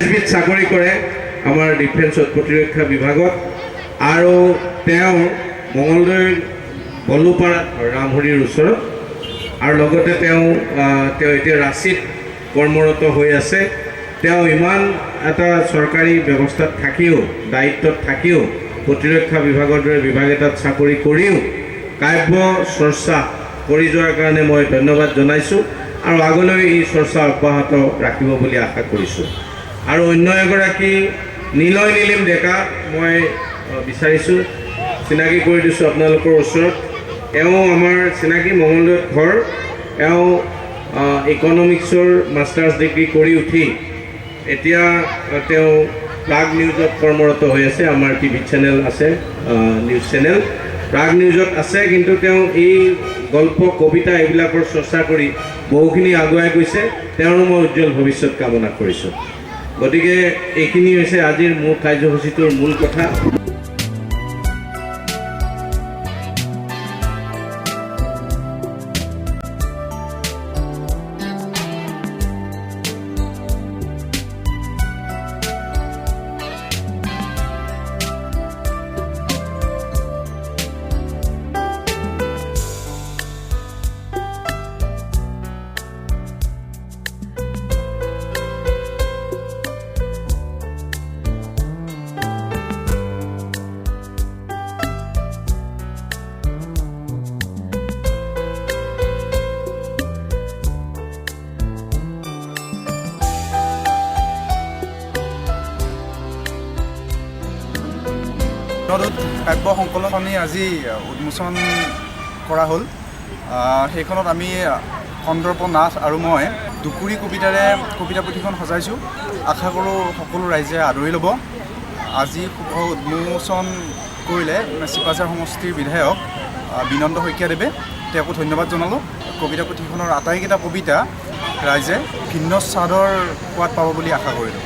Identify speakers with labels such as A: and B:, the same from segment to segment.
A: বিত চাকৰি কৰে আমাৰ ডিফেন্সত, প্ৰতিৰক্ষা বিভাগত। আৰু তেওঁ মঙলদৈৰ বলুপাৰাত, ৰামহৰিৰ ওচৰত। আৰু লগতে তেওঁ এতিয়া ৰাঁচীত কৰ্মৰত হৈ আছে। তেওঁ ইমান এটা চৰকাৰী ব্যৱস্থাত থাকিও, দায়িত্বত থাকিও, প্ৰতিৰক্ষা বিভাগৰ দৰে বিভাগ এটাত চাকৰি কৰিও কাব্য চৰ্চা কৰি যোৱাৰ কাৰণে মই ধন্যবাদ জনাইছোঁ আৰু আগলৈ এই চৰ্চা অব্যাহত ৰাখিব বুলি আশা কৰিছোঁ। আৰু অন্য এগৰাকী নিলয় নীলিম ডেকা মই বিচাৰিছোঁ, চিনাকি কৰি দিছোঁ আপোনালোকৰ ওচৰত। এওঁ আমাৰ চিনাকি, মঙলদৈত ঘৰ। এওঁ ইকনমিক্সৰ মাষ্টাৰ্ছ ডিগ্ৰী কৰি উঠি এতিয়া তেওঁ প্ৰাগ নিউজত কৰ্মৰত হৈ আছে। আমাৰ টিভি চেনেল আছে, নিউজ চেনেল প্ৰাগ নিউজত আছে। কিন্তু তেওঁ এই গল্প, কবিতা এইবিলাকৰ চৰ্চা কৰি বহুখিনি আগুৱাই গৈছে। তেওঁৰো মই উজ্জ্বল ভৱিষ্যত কামনা কৰিছোঁ। গতিকে এইখিনি হৈছে আজিৰ মোৰ কাৰ্যসূচীটোৰ মূল কথা।
B: নদত কাব্য সংকলনখনি আজি উন্মোচন কৰা হ'ল। সেইখনত আমি কন্দৰ্প নাথ আৰু মই 2 কুৰি কবিতাৰে কবিতা পুথিখন সজাইছোঁ। আশা কৰোঁ সকলো ৰাইজে আদৰি ল'ব। আজি শুভ উন্মোচন কৰিলে চিপাঝাৰ সমষ্টিৰ বিধায়ক বিনন্দ শইকীয়াদেৱে, তেওঁকো ধন্যবাদ জনালোঁ। কবিতা পুথিখনৰ আটাইকেইটা কবিতা ৰাইজে ভিন্ন স্বাদৰ সোৱাদ পাব বুলি আশা কৰিলোঁ।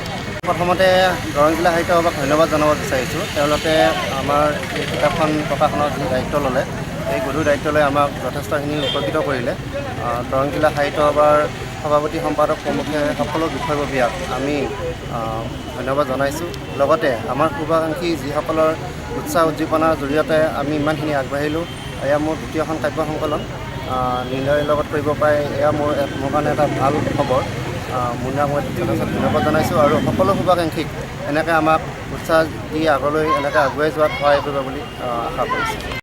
C: প্ৰথমতে দৰং জিলা সাহিত্য সভাক ধন্যবাদ জনাব বিচাৰিছোঁ। তেওঁলোকে আমাৰ এই কিতাপখন প্ৰকাশনৰ যি দায়িত্ব ল'লে, এই গধুৰ দায়িত্ব লৈ আমাক যথেষ্টখিনি উপকৃত কৰিলে। দৰং জিলা সাহিত্য সভাৰ সভাপতি, সম্পাদক প্ৰমুখে সকলো বিষয়ববীয়াক আমি ধন্যবাদ জনাইছোঁ। লগতে আমাৰ শুভাকাংক্ষী যিসকলৰ উৎসাহ উদ্দীপনাৰ জৰিয়তে আমি ইমানখিনি আগবাঢ়িলোঁ। এয়া মোৰ দ্বিতীয়খন কাব্য সংকলন। নিলয়ৰ লগত কৰিব পাই এয়া মোৰ কাৰণে এটা ভাল খবৰ। মুন্নাক মই যথেষ্ট ধন্যবাদ জনাইছোঁ আৰু সকলো শুভাকাংক্ষীক এনেকৈ আমাক উৎসাহ দি আগলৈ এনেকৈ আগুৱাই যোৱাত সহায় কৰিব বুলি আশা কৰিছোঁ।